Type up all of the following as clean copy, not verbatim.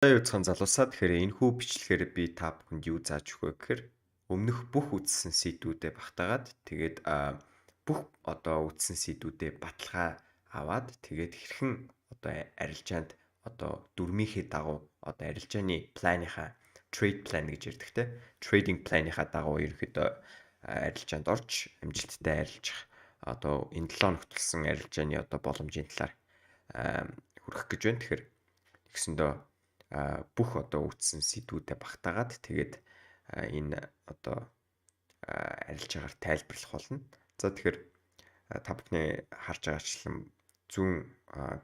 Уцхан залуусаа, тэгэхээр энэ хүү бичлэгээр би та бүхэнд юу зааж өгөх вэ гэхээр өмнөх бүх үтсэн сэдвүүдээ багтаагаад тэгээд бүх одоо үтсэн сэдвүүдээ баталгаа аваад тэгээд хэрхэн одоо арилжаанд одоо дүрмийнхээ дагуу одоо арилжааны планыхаа trade plan гэж ярьдаг те, trading plan-ийнхаа дагуу ерөнхийдөө арилжаанд орж амжилттай арилжах одоо энэ 7 хоногт тулсан арилжааны одоо боломжийн талаар хүргэх гэж байна. Тэгэхээр тэгсэндөө бүх одоо үтсэн сэдвүүдээ багтаагаад тэгээд энэ одоо арилжаагаар тайлбарлах болно. За тэгэхээр та бүхний харж байгаачлан зүүн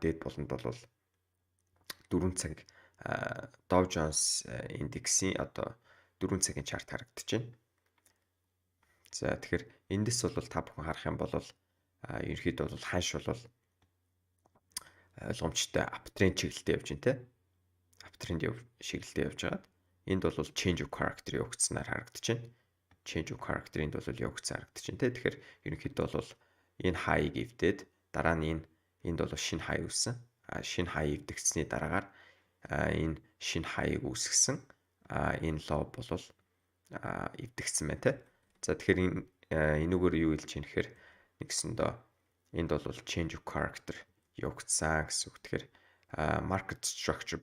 дээд буланд бол 4 цаг Dow Jones индексийн одоо 4 цагийн чарт харагдаж байна. За тэгэхээр эндээс бол та бүхэн харах юм бол ерөнхийдөө бол ханш бол ойлгомжтой uptrend чиглэлтэй явж байна те. Uptrend чиглэлтэй явж байгаад энд бол change of character явагдсанаар харагдаж байна. Change of character энд бол явагдсан харагдаж байна те. Тэгэхээр ерөнхийдөө бол энэ high-ыг эвдээд дараа нь энд бол шинэ high үүссэн. Шинэ high эвдэгдсэний дараагаар энэ шинэ high-ыг үүсгэсэн. Энэ low бол эвдэгдсэн байна те. За тэгэхээр энүүгээр юу хэлж ийм гэхээр нэгсэндээ энд бол change of character явагдсан гэсэн үг. Тэгэхээр market structure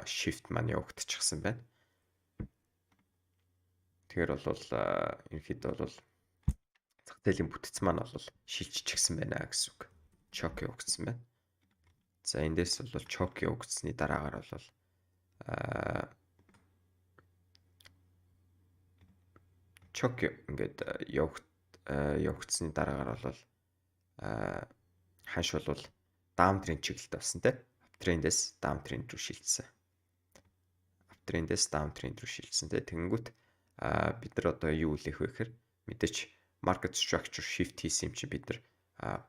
shift маань явагдчихсан байна. Тэгэхээр бол ерөнхийдөө бол зах зээлийн бүтэц маань бол шилжчихсэн байна гэсэн үг. Choke явагдсан байна. За эндээс бол choke явагдсны дараагаар бол choke ингээд явагдсны дараагаар бол ханш бол downtrend чиглэлтэй болсон те. Uptrend-ээс downtrend рүү шилжсэн. Uptrend-ээс downtrend рүү шилжсэн те. Тэгэнгүүт бид нар одоо юу үлээх вэ гэхээр мэдээч market structure shift хийсэн юм чинь бид нар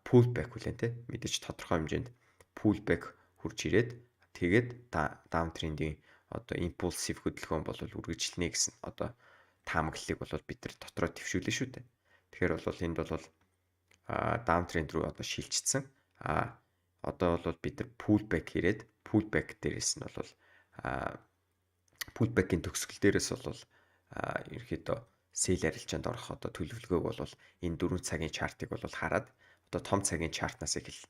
pullback хүлээн те. Мэдээч тодорхой хэмжээнд pullback хурж ирээд тэгээд downtrend-ийн одоо impulsive хөдөлгөөн бол үргэлжлэнэ гэсэн одоо таамаглалыг бол бид нар дотроо твшүүлнэ шүү дээ. Тэгэхээр бол энд бол downtrend рүү одоо шилжчихсэн. Одоо бол бид нар pullback хийрээд pullback дээрээс нь бол pullback-ийн төгсгөл дээрээс бол ерөнхийдөө sell арилжаанд орох одоо төлөвлөгөөг бол энэ 4 цагийн чартыг бол хараад одоо том цагийн чартнаас эхэл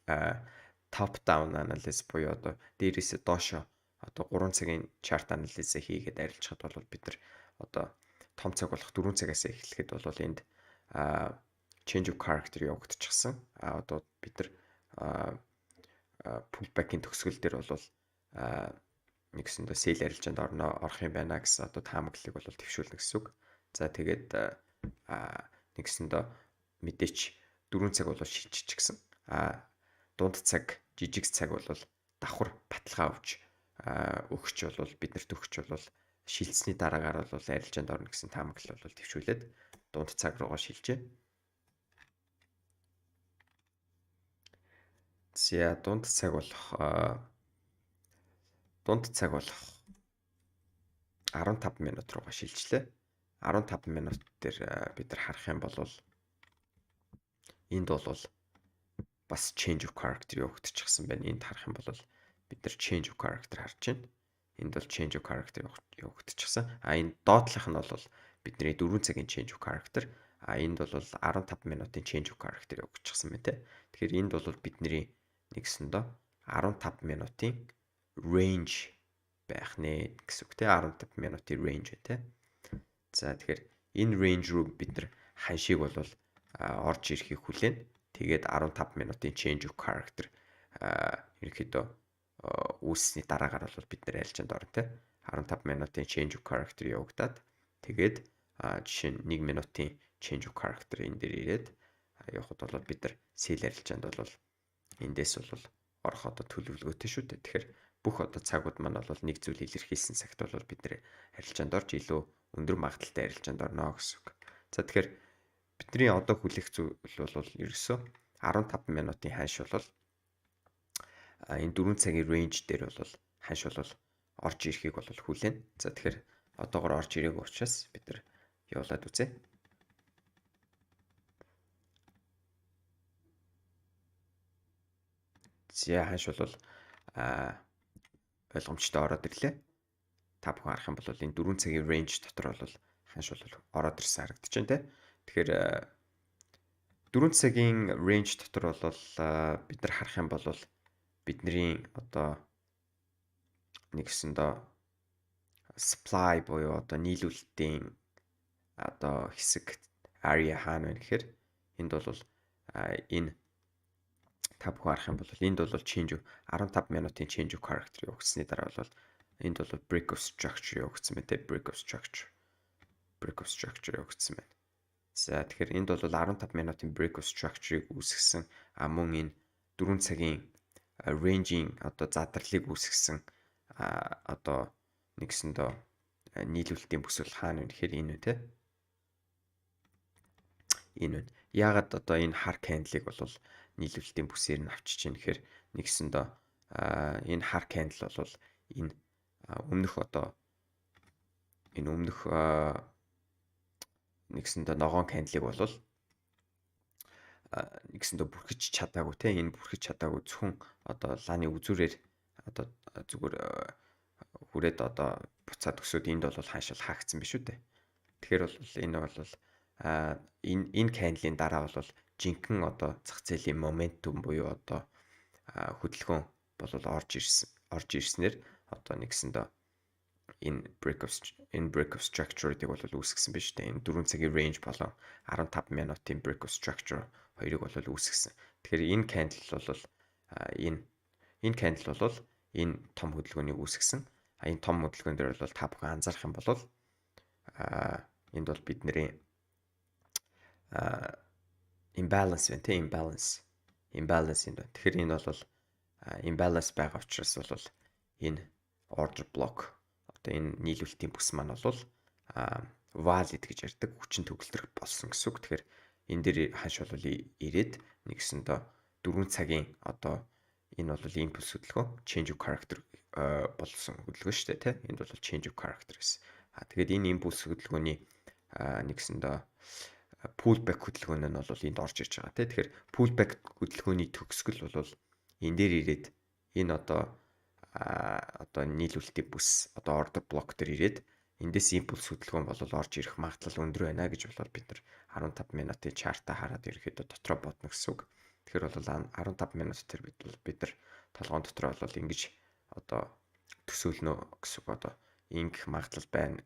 top down analysis буюу одоо дээрээсээ доошо одоо 3 цагийн чарт анализээ хийгээд арилжахад бол бид нар одоо том цаг болох 4 цагаас эхлэхэд бол энд change of character явагдчихсан. Одоо бид нар pullback-ийн төгсгөл дээр бол нэгсэндээ sell арилжаанд орох юм байна гэсэн одоо таамаглалыг бол твшүүлнэ гэсэн үг. За тэгээд нэгсэндээ мэдээч 4 цаг бол шилжчихсэн. Дунд цаг, жижиг цаг бол давхар баталгаа авч өгч бол биднэрт өгч бол шилжсэний дараагаар бол арилжаанд орно гэсэн таамаглал бол твшүүлээд дунд цаг руугаа шилжээ. За дунд цаг болох 15 минут руугаа шилжлээ. 15 минут дээр бид нар харах юм бол энд бол бас change of character явагдчихсан байна. Энд харах юм бол бид нар change of character харж байна. Энд бол change of character явагдчихсан. Энэ доотлох нь бол бидний 4 цагийн change of character. Энд бол 15 минутын change of character явагдчихсан байна те. Тэгэхээр энд бол бидний нэгсэндээ 15 минутын range байх нэ гэсэн үг те. 15 минутын range те. За тэгэхээр энэ range руу бид нар ханшийг бол орж ирэхийг хүлээн. Тэгээд 15 минутын change of character ерөнхийдөө үүссэний дараагаар бол бид нар арилжаанд орно те. 15 минутын change of character явагдаад тэгээд жишээ нь 1 минутын change of character энэ дээр ирээд явхад бол бид нар sell арилжаанд бол эндээс бол орох одоо төлөвлөгөөтэй шүү дээ. Тэгэхээр бүх одоо цагууд маань бол нэг зүйл илэрхийлсэн цагт бол бид нэр арилжаанд орж илүү өндөр магадлалтай арилжаанд орно гэсэн үг. За тэгэхээр бидний одоо хүлээх зүйл бол ерөөсөө 15 минутын ханш бол энэ 4 цагийн range дээр бол ханш бол орж ирэхийг бол хүлээн. За тэгэхээр одоогор орж ирээгүй учраас бид нар явуулаад үзье. За ханш бол ойлгомжтой ороод ирлээ. Та бүхэн харах юм бол энэ 4 цагийн range дотор бол ханш бол ороод ирсэн харагдаж байна те. Тэгэхээр 4 цагийн range дотор бол бид нар харах юм бол бидний одоо нэгсэндээ supply буюу одоо нийлүүлэлтийн одоо хэсэг area хаана вэ гэхээр энд бол энэ та бүхэн харах юм бол энд бол change 15 минутын change of character явагдсны дараа бол энд бол break of structure явагдсан байна те, break of structure явагдсан байна. За, тэгэхээр энд бол 15 минутын break of structure-ыг үүсгэсэн, а мөн энэ 4 цагийн range-ийн одоо задарлыг үүсгэсэн одоо нэгсэндээ нийлүүлэлтийн бүс бол хаана вэ гэхээр энэ үү те. Энэ үү. Яагаад одоо энэ хар candle-ыг бол нийлүүлэлтийн бүсээр нь авчиж чинь гэхээр нэгсэндээ энэ хар candle бол энэ өмнөх одоо энэ өмнөх нэгсэндээ ногоон candle-ыг бол нэгсэндээ бүрхэж чадаагүй те, энэ бүрхэж чадаагүй, зөвхөн одоо лааны үзүүрээр одоо зүгээр хүрээд одоо буцаад өсөөд энд бол хаашаал хаагдсан биш үү те. Тэгэхээр бол энэ бол энэ candle-ийн дараа бол жинхэнэ одоо зах зээлийн momentum буюу одоо хөдөлгөөн бол орж ирснээр одоо нэгсэндээ энэ break of structure-ыг бол үүсгэсэн биш үү? Энэ 4 цагийн range болон 15 минутын break of structure хоёрыг бол үүсгэсэн. Тэгэхээр энэ candle бол энэ том хөдөлгөөнийг үүсгэсэн. А энэ том хөдөлгөөн дээр бол та бүхэн анзаарах юм бол энд бол бидний imbalance байна тийм, imbalance энд байна. Тэгэхээр энэ бол imbalance байгаа учраас бол энэ order block, одоо энэ нийлүүлэлтийн бүс маань бол valid гэж ярьдаг, хүчин төгөлдрөх болсон гэсэн үг. Тэгэхээр энэ дээр ханш бол ирээд нэгсэндээ 4 цагийн одоо энэ бол импульс хөдөлгөөн, change of character болсон хөдөлгөөн шүү дээ тий. Энд бол change of character гэсэн. А тэгээд энэ импульс хөдөлгөөний нэгсэндээ pullback хөдөлгөөн нь бол энд орж ирж байгаа тий. Тэгэхээр pullback хөдөлгөөний төгсгөл бол энэ дээр ирээд энэ одоо нийлүүлэлтийн бүс, одоо order block дээр ирээд эндээс импульс хөдөлгөөн бол орж ирэх магадлал өндөр байна гэж бол бид нар 15 минутын chart-аа хараад ерөөхдөө дотроо бодно гэсэн үг. Тэгэхээр бол 15 минут тэр бид нар толгоон дотроо бол ингэж одоо төсөөлнө гэсэн үг, одоо ингэх магадлал байна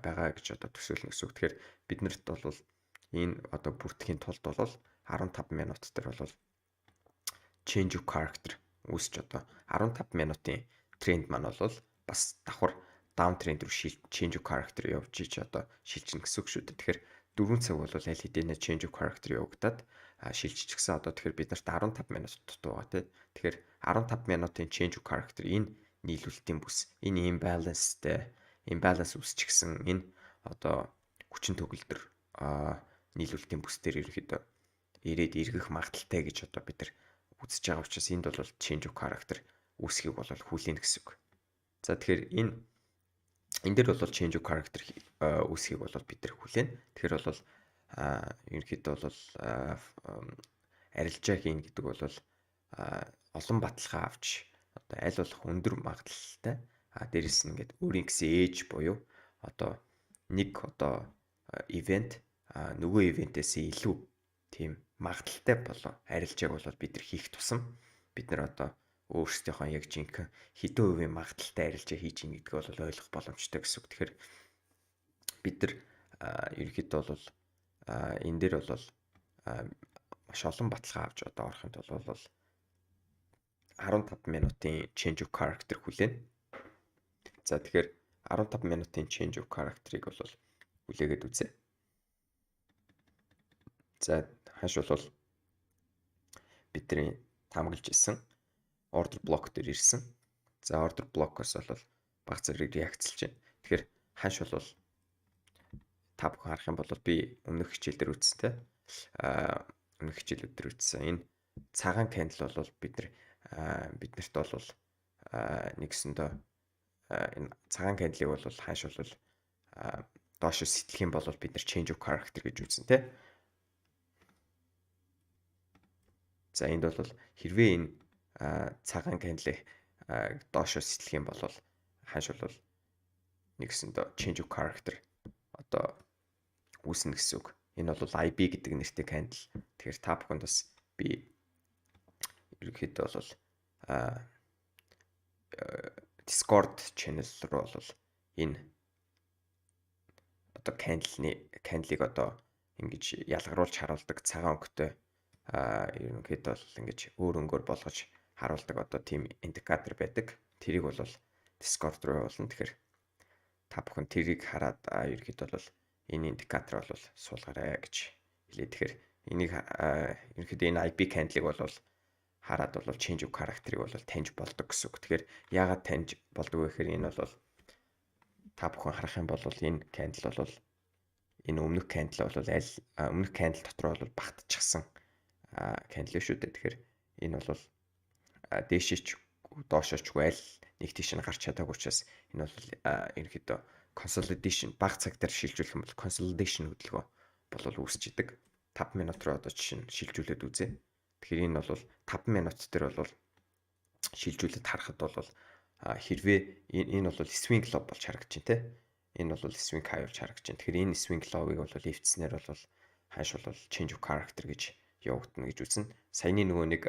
байгаа гэж одоо төсөөлнө гэсэн үг. Тэгэхээр бид нарт бол энэ одоо бүртгэхийн тулд бол 15 минут дээр бол change of character үүсч одоо 15 минутын тренд маань бол бас давхар down trend рүү change of character явж ич одоо шилжинэ гэсэн үг шүү дээ. Тэгэхээр 4 цаг бол аль хэдийнэ change of character явагдаад шилжчихсэн. Одоо тэгэхээр бид нарт 15 минут дутуу байгаа тий. Тэгэхээр 15 минутын change of character, энэ нийлүүлэлтийн бүс, энэ imbalance-тэй, imbalance үүсчихсэн энэ одоо хүчин төгөлдөр нийлүүлэлтийн бүс дээр ерөнхийдөө ирээд эргэх магадлалтай гэж одоо бид нар үзэж байгаа учраас энд бол change of character үүсхийг бол хүлээнэ гэсэн үг. За, тэгэхээр энэ дээр бол change of character үүсхийг бол бид нар хүлээнэ. Тэгэхээр бол ерөнхийдөө бол арилжаа хийнэ гэдэг бол олон баталгаа авч одоо аль болох өндөр магадлалтай, а дээрэс нь ингээд өөрийн гэсэн edge буюу одоо нэг одоо event нөгөө event-ээс илүү тийм магадлалтай болон арилжааг бол бид нар хийх тусам бид нар одоо өөрсдийнхөө яг жинхэнэ хэдэн хувийн магадлалтай арилжаа хийж ийн гэдгийг бол ойлгох боломжтой гэсэн үг. Тэгэхээр бид нар ерөнхийдөө бол энэ дээр бол маш олон баталгаа авч одоо орохын тулд бол 15 минутын change of character хүлээнэ. За, тэгэхээр 15 минутын change of character-ыг бол хүлээгээд үзье. За, ханш бол бидний таамаглаж ирсэн order block дээр ирсэн. За, order block-оос бол баг зэрэг реакцлж байна. Тэгэхээр ханш бол та бүхэн харах юм бол би өмнөх хичээл дээр үзсэн те. Өмнөх хичээлүүд дээр үзсэн. Энэ цагаан candle бол биднэрт бол нэгсэндээ энэ цагаан candle-ыг бол ханш бол доош сэтлэх юм бол бид нар change of character гэж үзсэн те. За, энд бол хэрвээ энэ цагаан candle-ыг доошо сэтлэх юм бол ханш бол нэгсэндээ change of character одоо үүснэ гэсэн үг. Энэ бол IB гэдэг нэртэй candle. Тэгэхээр та бүхэнд бас би ерөнхийдөө бол Discord channel руу бол энэ одоо candle-ыг одоо ингэж ялгаруулж харуулдаг цагаан өнгөтэй, ерөнхийдөө бол ингэж өөр өнгөөр болгож харуулдаг одоо тийм индикатор байдаг. Тэрийг бол Discord руу явуулна. Тэгэхээр та бүхэн тэрийг хараад ерөнхийдөө бол энэ индикатор бол суулгаарай гэж хэлээ. Тэгэхээр энийг ерөнхийдөө энэ IB candle-ыг бол хараад бол change of character-ыг бол таньж болдог гэсэн үг. Тэгэхээр яагаад таньж болдог вэ гэхээр энэ бол та бүхэн харах юм бол энэ candle бол энэ өмнөх candle бол аль өмнөх candle дотор бол багтчихсан candle шүү дээ. Тэгэхээр энэ бол дээшээч доошоочгүй аль нэг тийш нь гарч чадаагүй учраас энэ бол ерөнхийдөө consolidation, бага цаг дээр шилжүүлэх юм бол consolidation хөдөлгөөн бол үүсч идэг. 5 минут руу одоо жишээ нь шилжүүлээд үзье. Тэгэхээр энэ бол 5 минут дээр бол шилжүүлээд харахад бол хэрвээ энэ бол swing low болж харагдаж байна те. Энэ бол swing high болж харагдаж байна. Тэгэхээр энэ swing low-ыг бол эвдснээр бол ханш бол change of character гэж явагдана гэж үзнэ. Саяны нөгөө нэг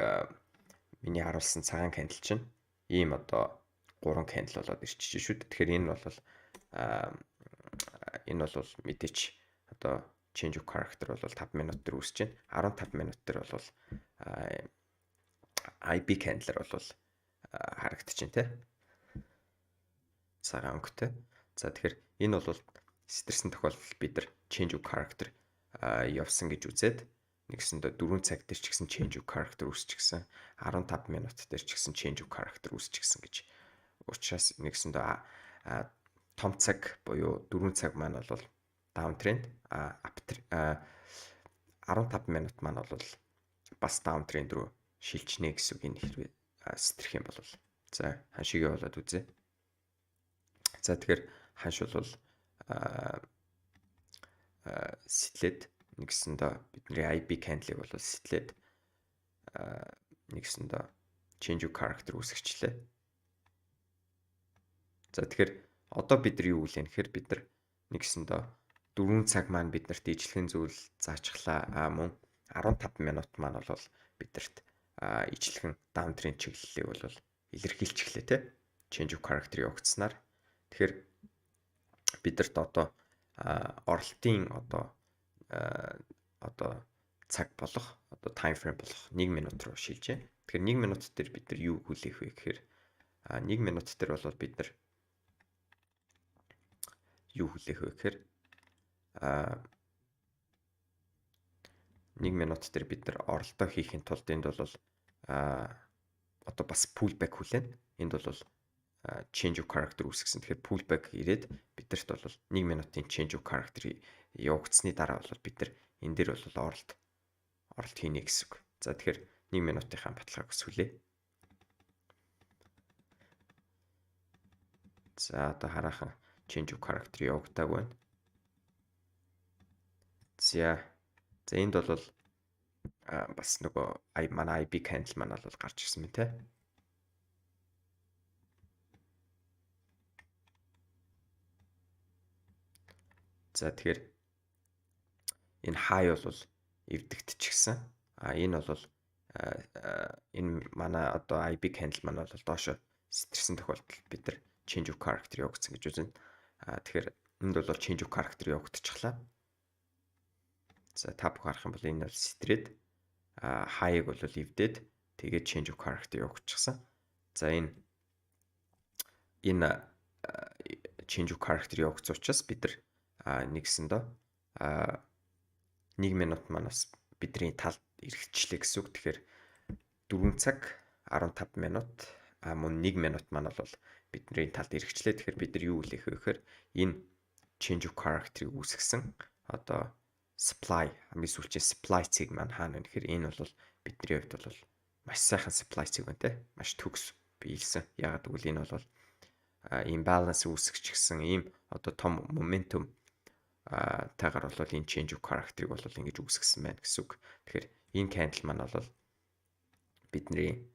миний харуулсан цагаан candle чинь ийм одоо 3 candle болоод ирчихэж шүү дээ. Тэгэхээр энэ бол мэдээч одоо change of character бол 5 минут дээр үүсэж байна. 15 минут дээр бол IB candle бол харагдаж байна те. Цагаан өнгөтэй. За, тэгэхээр энэ бол сэтэрсэн тохиолдолд бид нар change of character явсан гэж үзээд нэгсэндээ 4 цаг дээр ч гэсэн change of character үүсчихсэн, 15 минут дээр ч гэсэн change of character үүсчихсэн гэж. Учраас нэгсэндээ том цаг буюу 4 цаг маань бол down trend, а 15 минут маань бол бас down trend рүү шилжнэ гэсэн үг, энэ хэрвээ сэтрэх юм бол. За, ханшигээ болоод үзье. За, тэгэхээр ханш бол сэтлээд нэгсэндээ бидний IB candle-ыг бол сэтлээд нэгсэндээ change of character үүсгэчлээ. За, тэгэхээр одоо бид нар юу хүлээн гэхээр бид нар нэгсэндээ 4 цаг маань биднэрт ижлэгэн зүйл заачглаа. А мөн 15 минут маань бол биднэрт ижлэгэн down trend чиглэлийг бол илэрхийлчихлээ те. Change of character явагдсанаар. Тэгэхээр биднэрт одоо оролтын одоо цаг болох, одоо time frame болох 1 минут руу шилжээ. Тэгэхээр 1 минут дээр бид нар юу хүлээх вэ гэхээр 1 минут дээр бол бид нар юу хүлээх вэ гэхээр 1 минут дээр бид нар оролтоо хийхин тулд энд бол одоо бас pullback хүлээн. Энд бол change of character үүсгэсэн. Тэгэхээр pullback ирээд биднэрт бол 1 минутын change of character явагдсны дараа бол бид нар энэ дээр бол оролт хийнэ гэсэн үг. За, тэгэхээр 1 минутынхаа баталгааг өсгөлээ. За, одоо хараахан change of character явагдааг байна. За. За, энд бол бас нөгөө манай IB candle маань бол гарч ирсэн байна те. За, тэгэхээр энэ high бол эвдэгдчихсэн. А энэ бол энэ манай одоо IB candle маань бол доошо сэтэрсэн тохиолдолд бид нар change of character явагдсан гэж үзнэ. А тэгэхээр энд бол change of character явагдчихлаа. За, та бүхэн харах юм бол энэ бол сэтрээд high-ыг бол эвдээд тэгээд change of character явагдчихсан. За, энэ change of character явагдсан учраас бид нар нэгсэндээ 1 минут маань бас бидний талд эргэжлээ гэсэн үг. Тэгэхээр 4 цаг 15 минут мөн 1 минут маань бол бидний талд эргэжлээ. Тэгэхээр бид нар юу хүлээх вэ гэхээр энэ change of character-ыг үүсгэсэн одоо supply, хамгийн сүүлчийн supply цэг маань хаана вэ гэхээр энэ бол бидний хувьд бол маш сайхан supply цэг байна те. Маш төгс биелсэн. Яагаад гэвэл энэ бол imbalance үүсгэчихсэн ийм одоо том momentum таагаар бол энэ change of character-ыг бол ингэж үүсгэсэн байна гэсэн үг. Тэгэхээр энэ candle маань бол бидний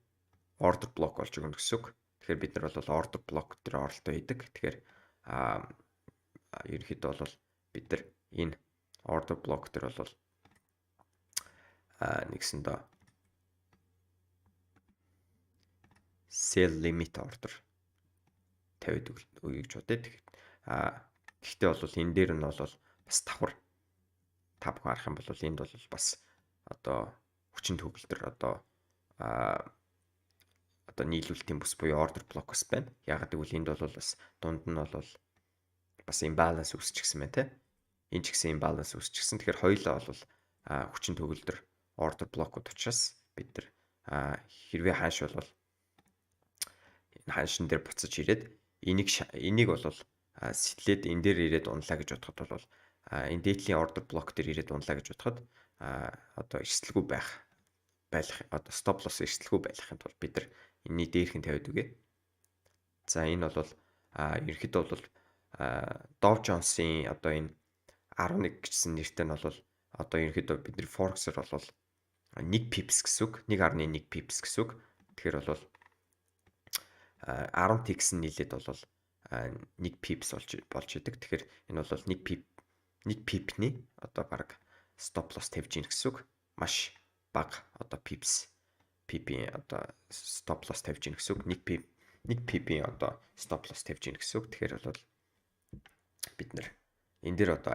order block болж өгнө гэсэн үг. Тэгэхээр бид нар бол order block дээр оролтоо хийдэг. Тэгэхээр Ерөнхийдөө бол бид нар энэ order block дээр бол нэгсэндээ sell limit order тавиад өгье гэж бодъё. Тэгэхээр гэхдээ бол энэ дээр нь бол бас давхар та бүхэн харах юм бол энд бол бас одоо хүчин төгөлдөр одоо нийлүүлэлтийн бүс буюу order block бас байна. Яагаад гэвэл энд бол бас дунд нь бол бас imbalance үүсчихсэн байна, те. Энэ ч гэсэн imbalance үүсчихсэн. Тэгэхээр хоёулаа бол хүчин төгөлдөр order block-ууд учраас бид нар хэрвээ ханш бол энэ ханшин дээр буцаж ирээд энийг бол сэтлээд энэ дээр ирээд унлаа гэж бодоход бол, энэ дээдлийн order block дээр ирээд унлаа гэж бодоход, одоо эрсдэлгүй байх байх одоо stop loss эрсдэлгүй байхын тулд бид нар энэний дээрхэн тавиад өгье. За, энэ бол ерөнхийдөө бол Dow Jones-ын одоо энэ 11 гэсэн нэртэй нь бол одоо ерөнхийдөө бидний Forex-оор бол 1 pips гэсэн үг, 1.1 pips гэсэн үг. Тэгэхээр бол 10 ticks нь нийлээд бол 1 pips болж идэг. Тэгэхээр энэ бол 1 pip, 1 pip-ний одоо баг stop loss тавьж ийн гэсэн үг. Маш бага одоо pips pip-ийн одоо stop loss тавьж ийн гэсэн үг. 1 pip, 1 pip-ийн одоо stop loss тавьж ийн гэсэн үг. Тэгэхээр бол бид нар энэ дээр одоо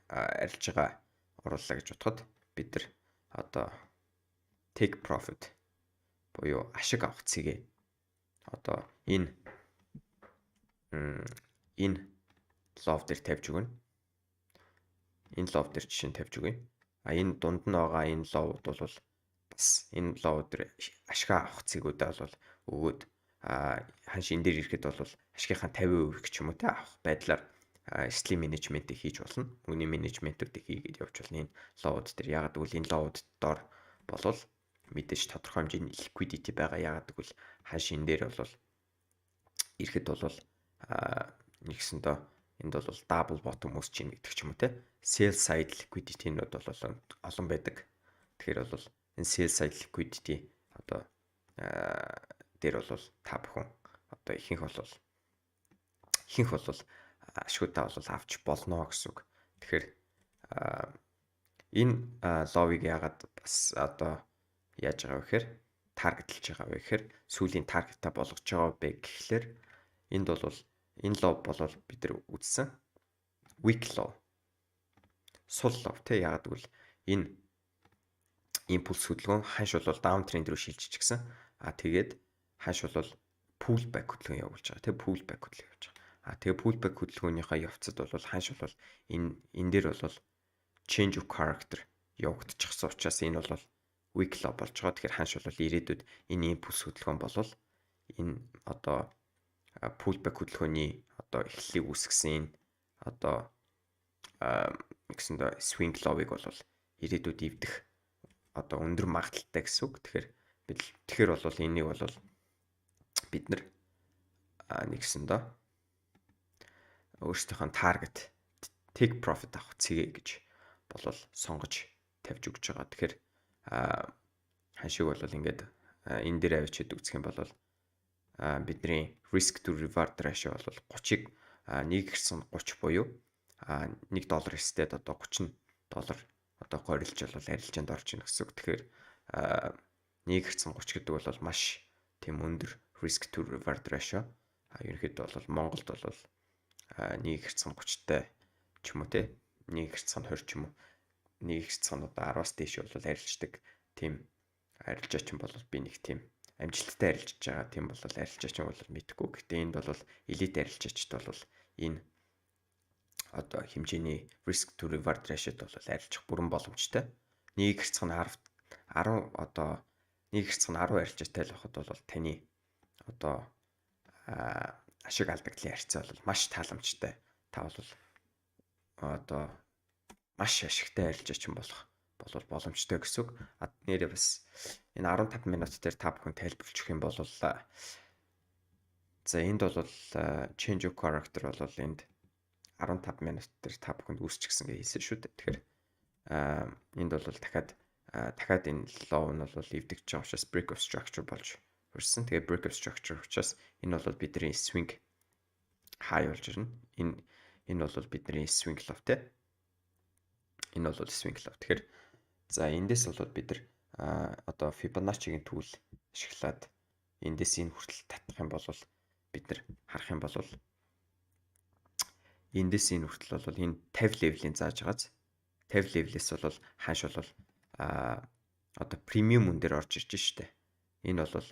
арилжаагаа орууллаа гэж бодоход бид нар одоо take profit буюу ашиг авах цэгээ одоо энэ low дээр тавьж өгнө. Энэ low дээр жишээ нь тавьж өгье. А энэ дунд нь байгаа энэ low-д бол бас энэ low дээр ашиг авах цэгүүдээ бол өгөөд, ханш энэ дээр ирэхэд бол ашигынхаа 50% ч юм уу, те, авах байдлаар эрсдлийн менежментийг хийж болно. Мөнгөний менежментүүдийг хийгээд явж болно энэ low-д дээр. Яагаад гэвэл энэ low-д дор болвол мэдээж тодорхой хэмжээний liquidity байгаа. Яагаад гэвэл ханш энэ дээр бол ирэхэд бол нэгсэндээ энд бол double bottom үүсэж байна гэдэг ч юм уу, те. Sell side liquidity-нууд бол олон байдаг. Тэгэхээр бол энэ sell side liquidity одоо дээр бол та бүхэн одоо ихэнх бол ашгуудаа бол авч болно гэсэн үг. Тэгэхээр энэ low-ыг яагаад бас одоо яаж байгаа вэ гэхээр, target-лж байгаа вэ гэхээр, сүүлийн target-аа болгож байгаа вэ гэхлээр энд бол энэ low болол бид нар үзсэн weak low, сул low, те. Яагаад гэвэл энэ импульс хөдөлгөөн ханш бол down trend рүү шилжчихсэн. А тэгээд ханш бол pull back хөдөлгөөн явуулж байгаа, те, pull back хөдөлгөөн явуулж байгаа. А тэгээ pull back хөдөлгөөнийхөө явцад бол ханш бол энэ дээр бол change of character явагдчихсан учраас энэ бол weak low болж байгаа. Тэгэхээр ханш бол ирээдүйд энэ импульс хөдөлгөөн болол энэ одоо pullback хөдөлгөөний одоо эхлэлийг үүсгэсэн энэ одоо нэгсэндээ swing low-ыг бол ирээдүйд эвдэх одоо өндөр магадлалтай гэсэн үг. Тэгэхээр бид тэгэхээр бол энийг бол бид нар нэгсэндээ өөрсдийнхөө target take profit авах цэгээ гэж болол сонгож тавьж өгч байгаа. Тэгэхээр ханшиг бол ингээд энэ дээр авчиад үзэх юм бол бидний risk to reward ratio бол 30-ыг 1 гэрсэн 30 буюу 1 доллар эрсдээд одоо 30 доллар одоо горилж бол арилжаанд орж ийн гэсэн үг. Тэгэхээр 1 гэрсэн 30 гэдэг бол маш тийм өндөр risk to reward ratio. Ерөнхийдөө бол Монголд бол 1 гэрсэн 30-тай ч юм уу, те, 1 гэрсэн 20 ч юм уу, 1 гэрсэн одоо 10-аас дээш бол арилждаг тийм арилжаач бол би нэг тийм амжилттай арилжиж байгаа тийм бол арилжаач бол мэдэхгүй. Гэхдээ энд бол элит арилжаачд бол энэ одоо хэмжээний risk to reward ratio-д бол арилжах бүрэн боломжтой. Нэг хэрцэг нь 10 10 одоо нэг хэрцэг нь 10 арилжаатай л байхад бол таны одоо ашиг алдагдлын харьцаа бол маш тааламжтай. Та бол одоо маш ашигтай арилжаач болох болол боломжтой гэсэн үг. А нэрээ бас энэ 15 минут дээр та бүхэн тайлбарлах юм бол, за, энд бол change of character бол энд 15 минут дээр та бүхэнд үүсчихсэн гэж хэлсэн шүү дээ. Тэгэхээр энд бол дахиад энэ low нь бол эвдэгдэж байгаа учраас break of structure болж хүрсэн. Тэгээ break of structure учраас энэ бол бидний swing high болж ирнэ. Энэ Энэ бол бидний swing low те. Энэ бол swing low. Тэгэхээр за эндээс бол бид нар одоо Fibonacci-гийн tool ашиглаад эндээс энэ хүртэл татах юм бол бид нар харах юм бол эндээс энэ хүртэл бол энэ 50 level-ийн зааж байгааз 50 level-ээс бол ханш бол одоо premium үн дээр орж ирж штэ. Энэ бол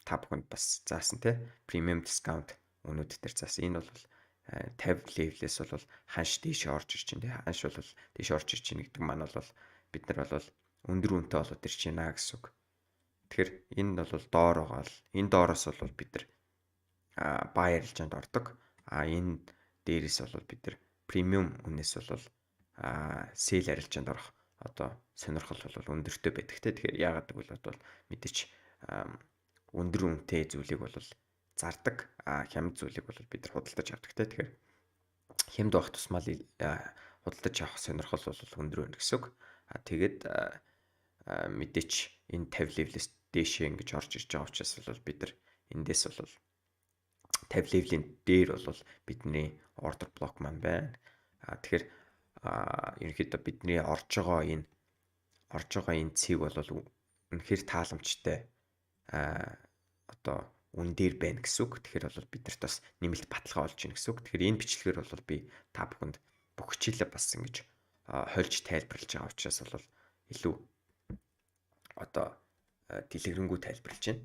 та бүхэнд бас заасан те, premium discount үнүүд дээр заасан. Энэ бол 50 level-ээс бол ханш дээшээ орж ирж байна те. Ханш бол дээшээ орж ирж байна гэдэг маань бол бид нар бол өндөр үнэтэй болоод ирж байна гэсэн үг. Тэгэхээр энэ бол доор байгаа л энэ доороос бол бид нар buy арилжаанд ордог. А энэ дээрээс бол бид нар premium үнээс бол sell арилжаанд орох одоо сонирхол бол өндөртэй байдаг те. Тэгэхээр яагаад гэвэл одоо мэдээч өндөр үнэтэй зүйлийг бол зардаг, а хямд зүйлийг бол бид нар худалдаж авдаг те. Тэгэхээр хямд байх тусмаа худалдаж авах сонирхол бол өндөр байна гэсэн үг. А тэгээд мэдээч энэ 50 level-ээс дээшээ ингэж орж ирж байгаа учраас бол бид нар эндээс бол 50 level-ийн дээр бол бидний order block маань байна. А тэгэхээр ерөнхийдөө бидний орж байгаа энэ цэг бол үнэхээр тааламжтай одоо үн дээр байна гэсэн үг. Тэгэхээр бол биднэрт бас нэмэлт баталгаа болж байна гэсэн үг. Тэгэхээр энэ бичлэгээр бол би та бүхэнд бүх хичээлээ бас ингэж хольж тайлбарлаж байгаа учраас бол илүү одоо дэлгэрэнгүй тайлбарлаж байна.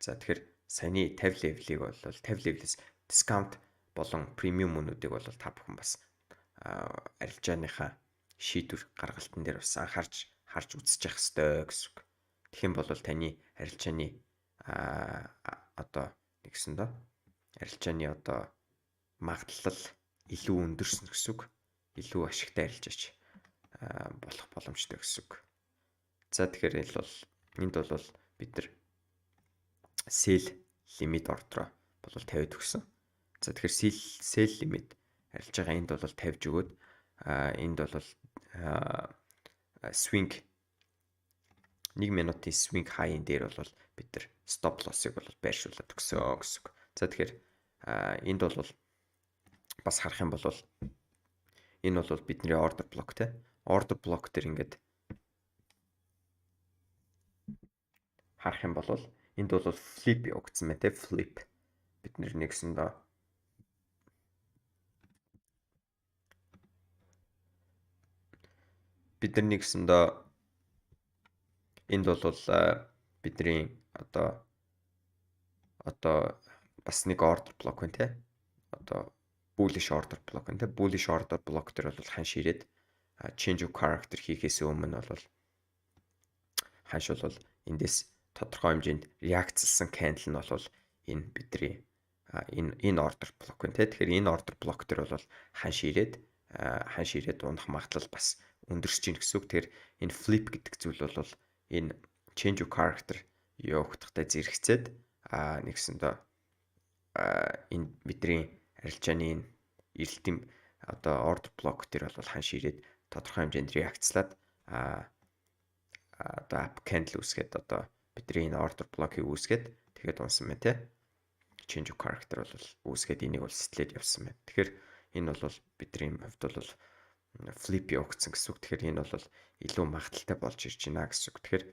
За, тэгэхээр саяны 50 level-ийг бол 50 level-ээс discount болон premium үнүүдийг бол та бүхэн бас арилжааныхаа шийдвэр гаргалтан дээр бас анхаарч харж үзэж явах ёстой гэсэн үг. Тэгэх юм бол таны арилжааны одоо нэгсэн доо арилжааны одоо магадлал илүү өндөрсөн гэсэн үг. Илүү ашигтай арилжаач болох боломжтой гэсэн үг. За, тэгэхээр энэ бол энд бол бид нар sell limit order бол тавиад өгсөн. За, тэгэхээр sell limit арилж байгаа энд бол тавьж өгөөд энд бол swing 1 минутын swing high-ын дээр бол бид нар stop loss-ыг бол байршуулад өгсөн гэсэн үг. За, тэгэхээр энд бол бас харах юм бол энэ бол бидний order block те. Order block дээр ингээд харах юм бол энд бол flip явагдсан байна те, flip. Бид нэр нэгсэндээ энд бол бидний одоо бас нэг order block байна те. Одоо bullish order block байна те. Bullish order block дээр бол ханш ирээд change of character хийхээс өмнө бол ханш бол эндээс тодорхой хэмжээнд реакцлсан candle нь бол энэ бидний энэ order block байна те. Тэгэхээр энэ order block дээр бол ханш ирээд унах магадлал бас өндөрсөж байна гэсэн үг. Тэгэхээр энэ flip гэдэг зүйл бол энэ change of character явагдахтай зэрэгцээд нэгсэндээ энэ бидний арилжааны энэ эрэлтийн одоо order block дээр бол ханш ирээд тодорхой хэмжээнд реакцлаад одоо up candle үүсгээд, одоо бидний энэ order block-ыг үүсгээд тэгээд унсан байна те. Change of character бол үүсгээд энийг бол сэтлээд явсан байна. Тэгэхээр энэ бол бидний хувьд бол flip явагдсан гэсэн үг. Тэгэхээр энэ бол илүү магадлалтай болж ирж байна гэсэн үг. Тэгэхээр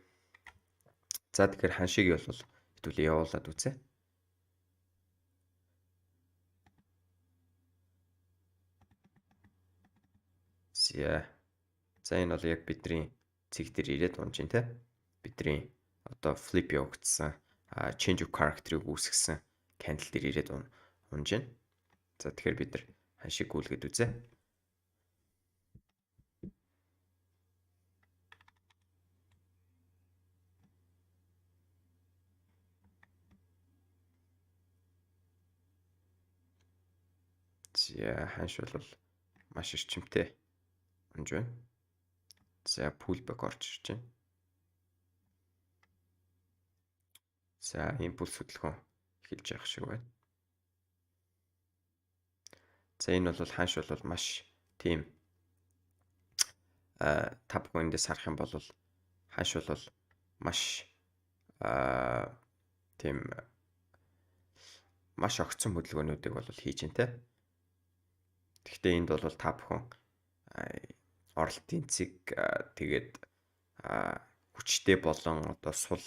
за, тэгэхээр ханшийг бол хэдүүлээ явуулаад үзье. За. За, энэ бол яг бидний цэг дээр ирээд унж байна те. Бидний одоо flip явагдсан, change of character-ыг үүсгэсэн candle дээр ирээд унж байна. За, тэгэхээр бид нар ханшийг гүйлгээд үзье. За, ханш бол маш эрчимтэй унж байна. За, pullback орж ирж байна. За, импульс хөдөлгөөн эхэлж явах шиг байна. За, энэ бол ханш бол маш тийм та бүхэн эндээс харах юм бол ханш бол маш тийм маш огцон хөдөлгөөнүүдийг бол хийж байна те. Гэхдээ энд бол та бүхэн оролтын цэг, тэгээд хүчтэй болон одоо сул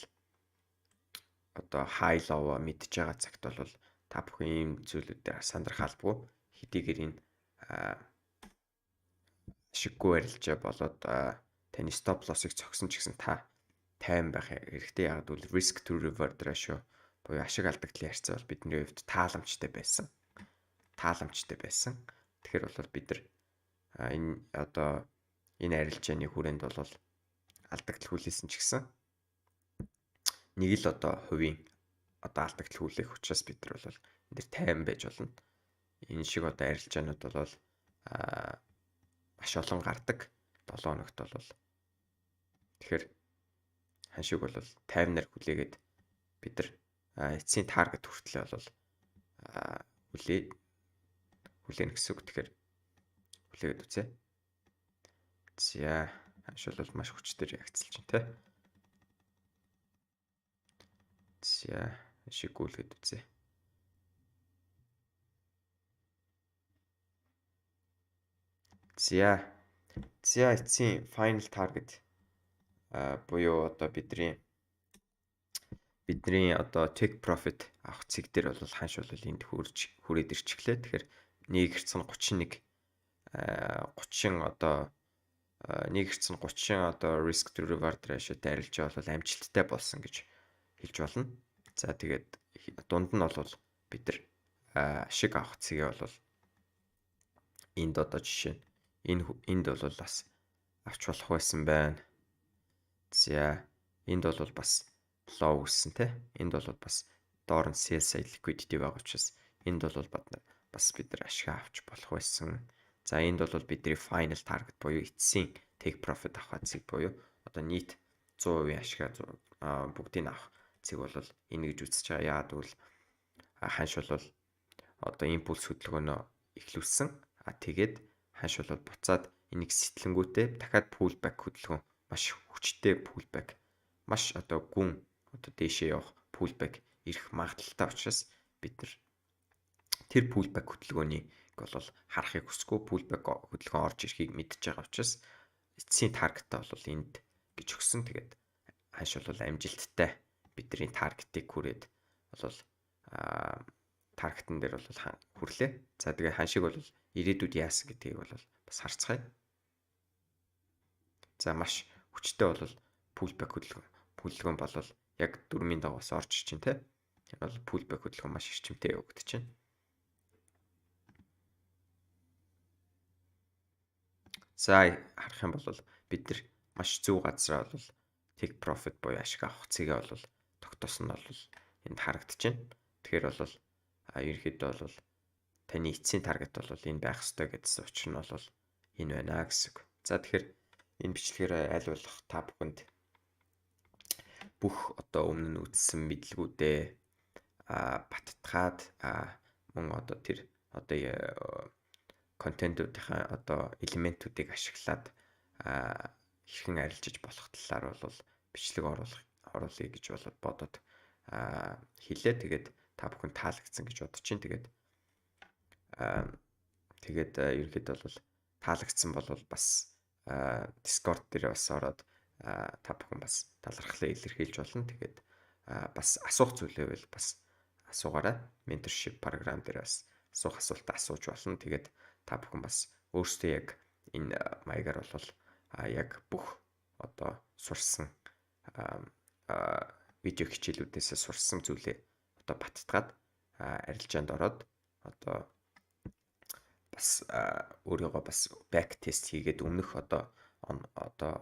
одоо high low мэдж байгаа цагт бол та бүхэн ийм зүйлүүдээр сандрах албагүй. Хэдийгээр энэ ашиггүй арилжаа болоод таны stop loss-ыг цогсон ч гэсэн та тайван байх хэрэгтэй. Яг гэвэл risk to reward ratio буюу ашиг алдагдлын харьцаа бол бидний хувьд тааламжтай байсан. Тааламжтай байсан. Тэгэхээр бол бид нар энэ одоо энэ арилжааны хүрээнд бол алдагдал хүлээсэн ч гэсэн нэг л одоо хувийн одоо алдагдал хүлээх учраас бид нар бол энэ дэр тайван байж болно. Энэ шиг одоо арилжаанууд бол маш олон гардаг. 7 хоногт бол тэгэхээр ханшиг бол 50-аар хүлээгээд бид нар эцсийн target хүртлээ бол хүлээнэ гэсэн үг. Тэгэхээр хүлээгээд үзье. За, ханш бол маш хүчтэй реакцлж байна те. За, ханшиг гүйлгээд үзье. За. За, эцсийн final target буюу одоо бидний одоо take profit авах цэг дээр бол ханш бол энд хүрээд ирчихлээ. Тэгэхээр нэг хэрцэн 31 30 одоо нэг хэрцэн 30 одоо risk to reward ratio-тай арилжаа бол амжилттай болсон гэж хэлж болно. За, тэгээд дунд нь бол бид нар ашиг авах цэгээ бол энд одоо жишээ нь энд бол бас авч болох байсан байна. За, энд бол бас low өссөн те. Энд бол бас доор нь sell side liquidity байгаа учраас энд бол бас бид нар ашиг авч болох байсан. За, энд бол бидний final target буюу эцсийн take profit авах цэг буюу одоо нийт 100% ашигаа бүгдийг авах цэг бол энэ гэж үзэж байгаа. Яагаад гэвэл ханш бол одоо импульс хөдөлгөөнөө эхлүүлсэн. А тэгээд ханш бол буцаад энийг сэтлэнгүүтээ дахиад pullback хөдөлгөөн, маш хүчтэй pullback, маш одоо гүн одоо дээшээ явах pullback ирэх магадлалтай учраас бид нар тэр pullback хөдөлгөөнийг бол харахыг хүсэхгүй, pullback хөдөлгөөн орж ирэхийг мэдж байгаа учраас эцсийн target-аа бол энд гэж өгсөн. Тэгээд ханш бол амжилттай бидний target-ыг хүрээд бол target-ан дээр бол хүрлээ. За, тэгээ ханшиг бол ирээдүйд яасан гэдгийг бол бас харцгаая. За, маш хүчтэй бол pullback хөдөлгөөн бол яг дөрмийн дагуус орж ир чинь те. Энэ бол pullback хөдөлгөөн маш эрчимтэй явагдаж байна. За, харах юм бол бид нар маш зөв газараа бол take profit буюу ашиг авах цэгээ бол тогтоосон нь бол энд харагдаж байна. Тэгэхээр бол ерөнхийдөө бол таны эцсийн target бол энэ байх ёстой гэдсэн учир нь бол энэ байна гэсэн үг. За, тэгэхээр энэ бичлэгээр аль болох та бүхэнд бүх одоо өмнө нь үзсэн мэдлэгүүдээ баттгаад, мөн одоо тэр одоо контентуудынхаа одоо элементүүдийг ашиглаад хэрхэн арилжиж болох талаар бол бичлэг оруулъя гэж бол бодоод хийлээ. Тэгээд та бүхэн таалагдсан гэж бодож чинь. Тэгээд ерөнхийдөө бол таалагдсан бол бас Discord дээр бас ороод та бүхэн бас талархлаа илэрхийлж болно. Тэгээд бас асуух зүйлээ бол бас асуугаарай. Mentorship програм дээр бас асуух асуултаа асууж болно. Тэгээд та бүхэн бас өөрсдөө яг энэ маягаар бол яг бүх одоо сурсан видео хичээлүүдээс сурсан зүйлээ одоо баттгаад арилжаанд ороод одоо бас өөрийгөө бас back test хийгээд өмнөх одоо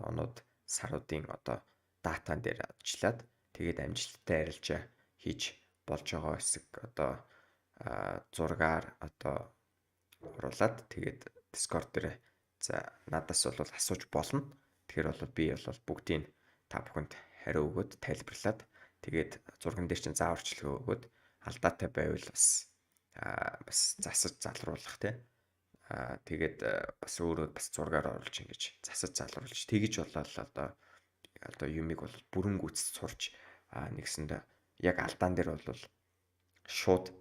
онууд саруудын одоо датан дээр ажиллаад тэгээд амжилттай арилжаа хийж болж байгаа хэсэг одоо зургаар одоо оруулаад тэгээд Discord дээр за надаас бол асууж болно. Тэгэхээр бол би бол бүгдийг та бүхэнд хариу өгөөд тайлбарлаад тэгээд зурган дээр чинь зааварчилгаа өгөөд алдаатай байвал бас бас засаж залруулах тий. Тэгээд бас өөрөө бас зургаар оруулж ингэж засаж залруулж тэгэж болоод одоо юмыг бол бүрэн гүйцэд сурч нэгсэндээ яг алдаан дээр бол шууд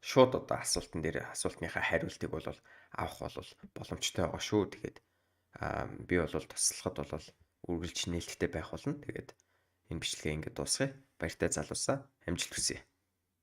Шууд одоо асуултан дээр асуултныхаа хариултыг бол авах бол боломжтой байгаа шүү. Тэгээд би бол туслахад бол үргэлж нээлттэй байх болно. Тэгээд энэ бичлэгээ ингээд дуусгая. Баяртай залуусаа, амжилт хүсье.